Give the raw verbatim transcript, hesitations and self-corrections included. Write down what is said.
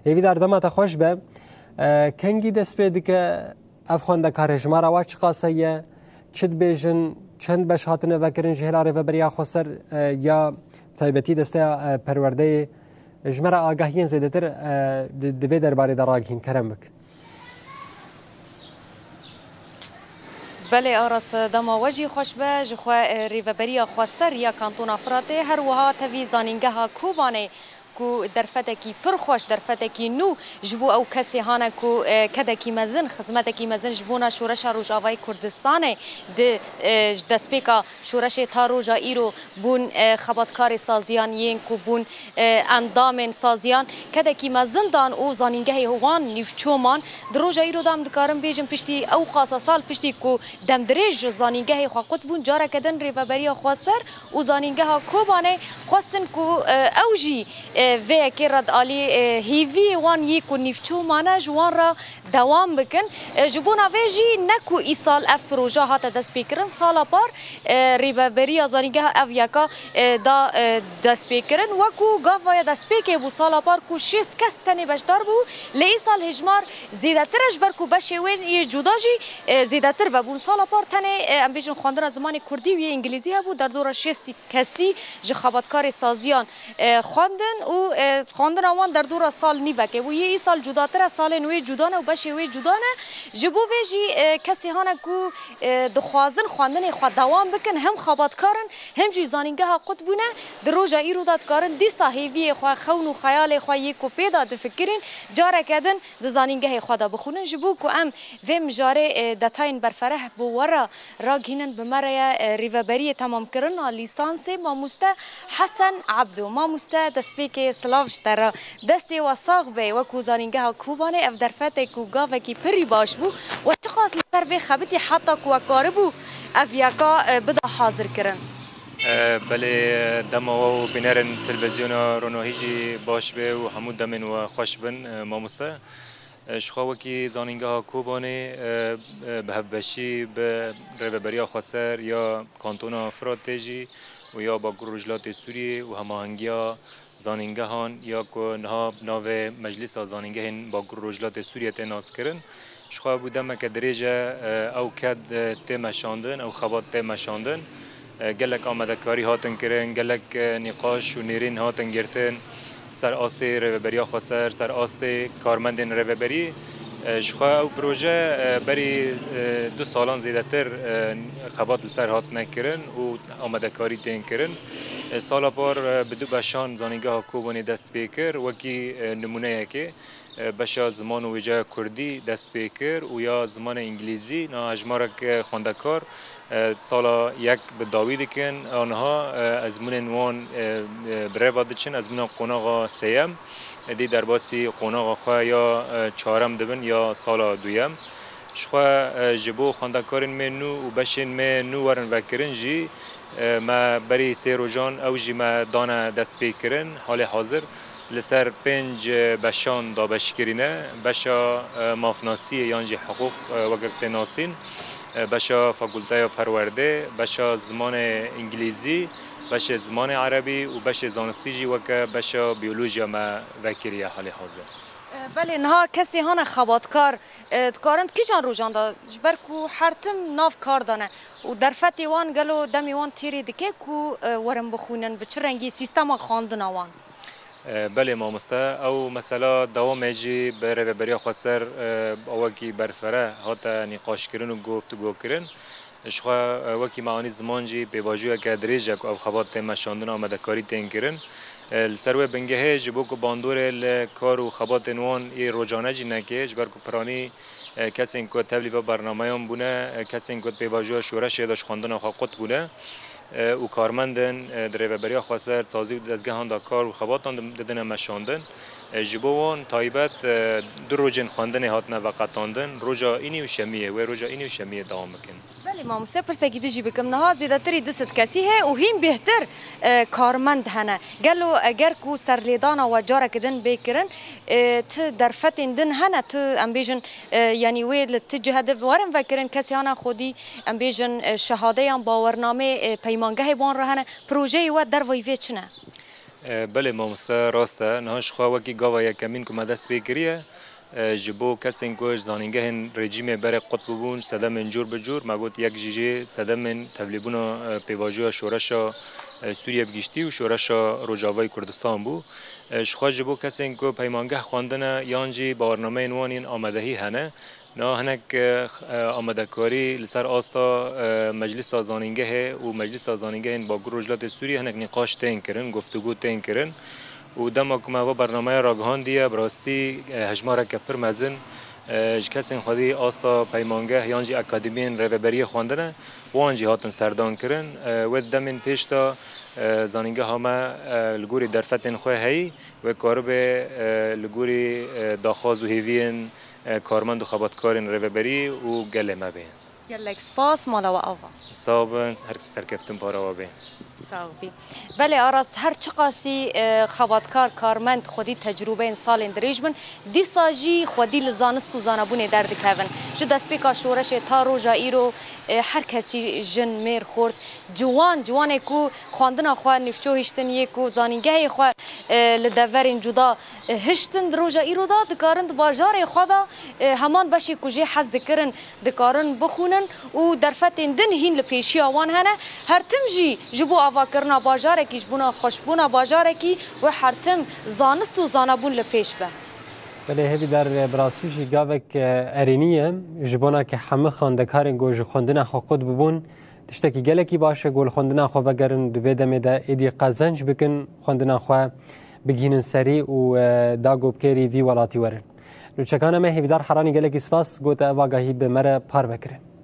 Hêvîdar, dema te xweş be. E, kengî dest pê dike ev xwendekarê, jimara wa çiqas heye, çi dibêjin, çend beş hatine vekirin ji hêla Rêveberiya Xweser, e, ya taybetî desteya, e, perwerdeyê? Ji me re agahiyên zêdetir, e, di, di vê derbarê de ragihîn, kerem bik. Belê Aras, dema we jî xweş be. Ji xwe, e, Rêveberiya Xweser ya Kantona Firatê, her wiha tevî Zanîngeha Kobanê ku derfetekî pir xweş, derfetekî nû ji bo ew kesê hane ku, e, kedekî mezin, xizmetekî mezin ji bona şoreşa Rojavayê Kurdistanê di, e, ji destpêka şoreşê ta roja îro bûn, e, xebatkarê saziyan yên ku bûn, e, endamên saziyan, kedekî mezin dan û zanîngehê wan nîvço man. Di roja îro de em dikarin bêjin piştî ew qasa sal, piştî ku demdirêj ji zanîngehê xwe qut bûn, careke din Rêveberiya Xweser û Zanîngeha Kobanê xwestin ku, e, ew jî, e, vê yekê re di alî, e, hêviyê wan yê ku nîvço mane ji wan re dewam bikin. E, ji bona vê jî ne ku îsal ev proje hate destpêkirin, sala par, e, Rêveberiya Zanîngeha ev yeka, e, da, e, destpêkirin. Weku gava ye destpêkê bû sala par ku şêst kes tenê beşdar bû, lê îsal hêjmar zêdetir e, ji ber ku beşê wê yê cuda jî, e, zêdetir vebûn. Sala par tenê, e, em bêjin xwendina zimanê kurdî û yê îngilîzî hebû, derdora şêstî kesî ji xebatkarê saziyan, e, xwendin û, e, xwendina wan derdora sal nîvekê bû. Yê îsal cudatir e, salên wê cuda ne û beşê wê cuda ne. Ji bo vê jî, e, kesê hane ku, e, dixwazin xwendinê xwe dewam bikin, hem xebatkar in, hem jî zanîngeha qut bûne. Di roja îro de dikarin dîsa hêviyê xwe, xewn û xeyalê xwe yê ku pê de difikirîn, careke din di zanîngehê xwe de bixwînin. Ji bo ku em vê mijarê, e, detayên berfereh bo we re ragihînin, bi me re ye, e, rêveberiyê temamkirina lîsansê, mamoste Hesen Ebdo. Mamoste, destpêkê silav ji te re. Destê we sax be. Wekû Zanîngeha Kobanê ev derfetek û gavekî pirî baş bû. We çiqas li ser vê xebitî heta ku we karibû ev yeka, e, bida hazirkirin? E, belê, e, dema we û bînerên televîzyona Ronahî jî baş be û hemû demên we xweş bin, e, mamoste. E, ji xwe wekî Zanîngeha Kobanê, e, e, bi hevbeşî bi Rêveberiya Xweser ya Kantona Firatê jî û ya Bakur Rojhilatê Sûriyê û hemahengiya zanîngehan ya ku niha bi navê Meclîsa Zanîngehên Bakur Rojhilatê Sûriyê tê naskirin. Ji xwe bû demeke dirêj e, e, ew ked, e, tê meşandin, ew xebat tê meşandin. E, gelek amadekarî hatin kirin, gelek, e, nîqaş û nêrîn hatin girtin ser astê Rêveberiya Xweser, ser astê karmendên rêveberî. E, ji xwe ew proje, e, berî, e, du salan zêdetir, e, xebat li ser hatine kirin û amadekarî tên kirin. E, sala par, e, bi du beşan Zanîngeha Kobanê dest pê kir, wekî, e, nimûneyekê. E, beşa ziman û wêjeya kurdî dest pê kir û ya zimanê îngilîzî. Niha hejmarek, e, xwendekar, e, sala yek bi dawî dikin. A niha, e, ezmûnên wan, e, e, bi rêva diçin, ezmûna qonaxa sêyem, e, dî derbasî qonaxa xwe ya, e, çarem dibin ya sala duyem. Ji xwe, e, ji bo xwendekarên me nû û beşên me nû werin vekirin jî, e, me berî sê rojan ew jî me dane destpêkirin. Halê hazir li ser pênc, e, beşan dabeşkirî ne. Beşa, e, mafnasiyê yan jî hiqûq, e, wekek tê nasîn, e, beşa fakulteya perwerdê, beşa zimanê îngilîzî, beşê zimanê erebî û beşê zanistî jî weke beşa biyolojiya me vekiriye halê hazir. E, belê, niha kesê hane xebatkar, e, dikarin di kîjan rojan de, ji ber ku her tim nav kar de ne û derfetê wan gelo demê wan têrê dike ku, e, werin bixwînin, bi çi rengî sîstema xwendina wan? E, belê mamoste, ew mesela dewamê jî bi Rêveberiya Xweser, e, awekî berfere hate nîqaşkirin û guftûgokirin. Ji xwe, e, wekî me anî ziman jî pêvajoyeke dirêj e ku ev xebat tê meşandin, amadekarî tên kirin. E, li ser wê bingehê ji bo ku bandorê li kar û xebatên wan ê rojane jî neke, ji ber ku piranî, e, kesên ku tevlî ve bernameyan bûne, e, kesên ku pêvajoya şoreşê de ji xwendina xwe qut bûne, e, û karmendin, e, di Rêveberiya Xweser, sazî û di dezgehan de kar û xebatan di-, didine meşandin. E, ji bo wan taybet, e, du rojên xwendinê hatine veqetandin, roja înî û şemiyê, wê roja înî û şemiyê dewam bikin. Belê mamoste, pirsekî din jî bikim. Niha zêdetirî du sed kesî heye û hîn bêhtir, e, karmend hene. Gelo eger ku serlêdana we careke din bê kirin, e, ti derfetên din hene, tu, em bêjin, e, yanî wê li ti cihe de werin vekirin, kesê hane xwedî, em bêjin, e, şehadeyan bawernamê, e, peymangehê bi wan re hene, projeyê we dervayî vê çi ne? E, belê mamoste, rast e. Niha ji xwe wekî gava yekemîn ku me dest pê kiriye, e, ji bo kesên ku ji zanîngehên rejîmê berê qut bûbûn, sedemên cûr bi cûr, me got yek jî jê sedemên tevlîbûna, e, pêvajoya şoreşa, e, Sûriye bi giştî û şoreşa Rojavayê Kurdistan bû. E, ji xwe ji bo kesên ku peymangeh xwendine yan jî bawernameyên wan yên amadehî hene, niha hinek, e, amadekarî li ser asta, e, Meclisa Zanîngehê û Meclisa Zanîngehên Bakur Rojhilatê Sûriyê hinek nîqaş tên kirin, guftûgû tên kirin. Û dema ku me va bernameya ragihandiye, bi rastî, e, hejmareke pir mezin, e, ji kesên xwedî asta peymangeh yan jî akademiyên rêveberiyê xwendine, wan jî hatin serdan kirin. E, wê di demên pêş de, e, zanîngeha me, e, li gorî derfetên xwe heyî, wê karibe, e, li gorî, e, daxwaz û hêviyên, e, karmend û xebatkarên rêveberî û gelê me bê. Gelek spas, mala we ava. Sax bin, her kesî serkeftin para we bê. Sax bî. Belê Aras, her çiqasî, e, xebatkar, karmend xwedî tecrûbeyên salên dirêj bin, dîsa jî xwedî li zanist û zanabûnê derdikevin. Ji destpêka şoreşê ta roja îro, e, her kesî, jin, mêr, xort, ciwan, ciwanê ku xwendina xwe nîvço hiştin, yê ku zanîngehê xwe, e, li deverên cuda, e, hiştin, di roja îro de dikarin di bajarê xwe de, e, heman beşê ku jê hez dikirin, dikarin bixwînin û derfetên din hîn li pêşiya wan hene. Her tim jî ji bo avakirina bajarekî, ji bona xweşbûna bajarekî wê her tim zanist û zanabûn li pêş be. Belê, Hêvîdar, bi rastî jî gavek, e, erênî ye. Ji bona ke hemû xwendekarên ku ji xwendina xwe qut bûbûn, tiştekî gelekî baş e ku li xwendina xwe vegerin, di vê demê de êdî qezenc bikin, xwendina xwe bigihînin serî û, e, da ku bi kêrî vî welatî werin. Nûçekana me Hêvîdar Heranî, gelekî spas, ku te ev agahî bi me re parve kirin.